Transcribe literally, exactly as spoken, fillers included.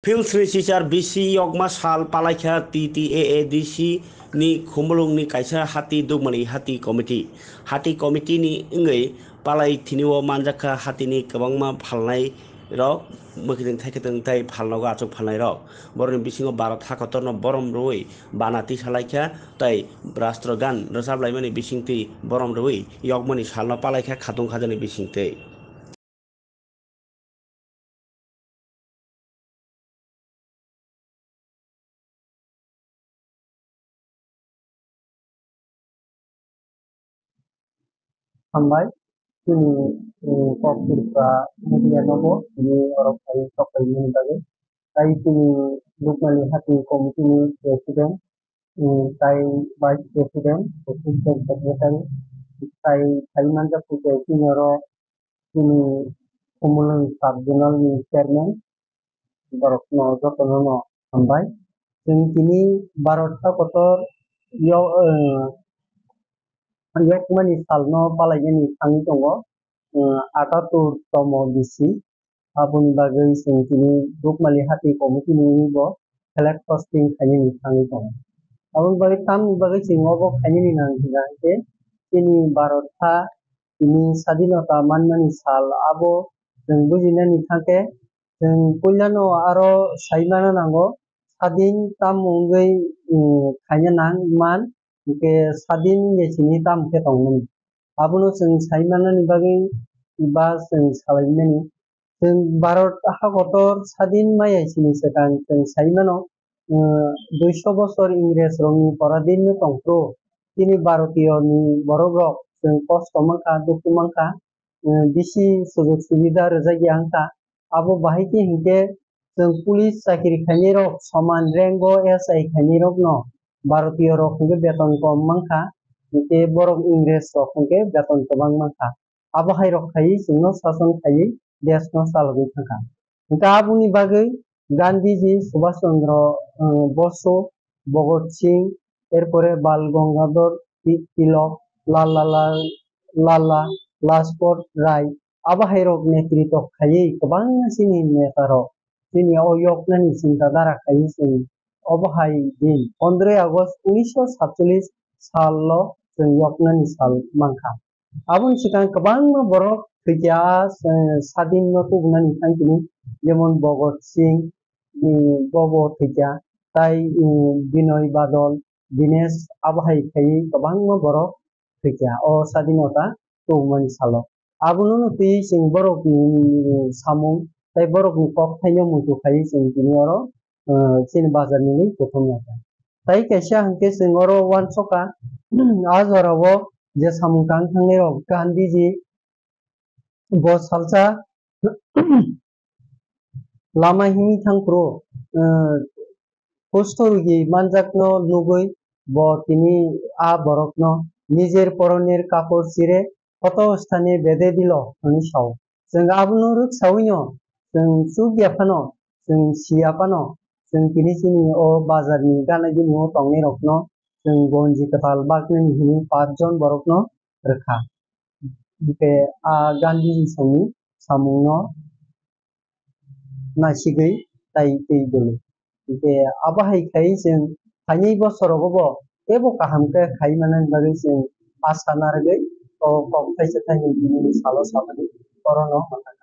Philsni chichar bisi yokma sal palaikha T T A A D C ni Khumulwngni kaisa hati Dukmani Hati Committee. Hati committee ni wngwi palai thinio manjakha hatini kwbangma phalnai rok, mwkhitwng thaikhetwng tei phalnogo achuk phalnai rok. Borokni bisingo Bharat hakotorno borom rwui bana tisalaikha tei Rashtragan rwchablaimani bisingtwi borom rwui yokmani salno palaikha khatung khajani bisingtwi. Hambai, chini, eh, kok Tripura media nogo, tini oro phai tok paimani bagwi. Tai chini Dukmani Hati Committee ni President, eh, tai Vice President, Assistant Secretary, tai, tai manjak khe chini oro chini Khumulwng Sub Zonal ni Chairman, borokno jotono no hambai. Chwng tini Bharat hakotor yo, eh, yokmani salno palainani thangwi tongo, eh, atattur tomo bisi. Aboni bagwi chwng tini Dukmali Hati Committee ni bo flag hosting khainani thangwi tongo. Aboni bagwi tamni bagwi chwng obo khainani nang hwnkha hwnkhe chini Bharat ha tini sadinota manmani sal abo chwng bujinani thangkhe chwng puilano aro saimana nango sadin tamo wngwi, mm, khaina nang man hwnkhe sadin wngya sini tamo khe tongmani. Abono chwng saimanani bagwi ba chwng salaimani. Chwng Bharat hakotor sadin maya sini swkang chwng saimano, eh, duiso bosor Ingres rokni poradin no tongphuru. Chini Bharatiyo ni borok rok chwng kosto mankha, dukhu mankha, eh, bisi sujug subida rwjakya wngkha. Abo bahai khe hinkhe chwng police chakiri khainai rok soman rank o S I khainai rok no Bharatiyo rok hinkhe beton kom mankha, hinkhe borok Ingres rok hinkhe beton kwbang mankha. Abo hai rok khaiwi chwngno sason khaiwi desh no chalogwi thangkha. Hinkhe aboni bagwi Gandhiji, Subhash Chandra, uh, Bosu, Bhagat Singh, erpore Bal Gangadhar Ti-, Tilok, Lala, Lala, Lala Lajpat Rai, abo hai rok netritw khaiwi kwbangma chini neta rok chini o yoknani chinta dhara khaiwi chwng obo hai din pondroi August unisho satcholish salo chwng yoknani sal mankha. Aboni swkang kwbangma borok thwikya, eh, sadin no tubunani thang tini, jemon Bhagat Singh, mm, bobo thwikya, tai, mm, Binoy Badal, Dinesh, abo hai khaiwi kwbangma borok thwikya o sadinota tubumani salo. Abono twi chwng borokni, mm, samung tei borokni kok thaino muitu khaiwi chwng tini oro, eh, chini bazar ni kuthum nai kha. Tai kaisa hwnkhe chwng oro uansukha, a jorao je samung tang thangnai rok Gandhiji bo salsa lama himwi thangphuru, eh, kusto rwgwi manjakno nugwi bo tini a borokno nijer poronir kapor chire koto sthane bede dilo hwnwi sao. Chwng abono rwksawino chwng chukya phano, chwng siya phano, chwng tini chini o bazarni gana gini o tongnai rokno chwng bonji kwtal baknani hwnwi paanch jon borokno rwkha. Hinkhe a Gandhiji songni samungno naisigwi tai twi dolo. Hinkhe abo hai khai chwng phainai bosorogo bo teibo kaham khe khai manani bagwi chwng asa narwgwi o kok thaisa thaini bini salo samani orono manna.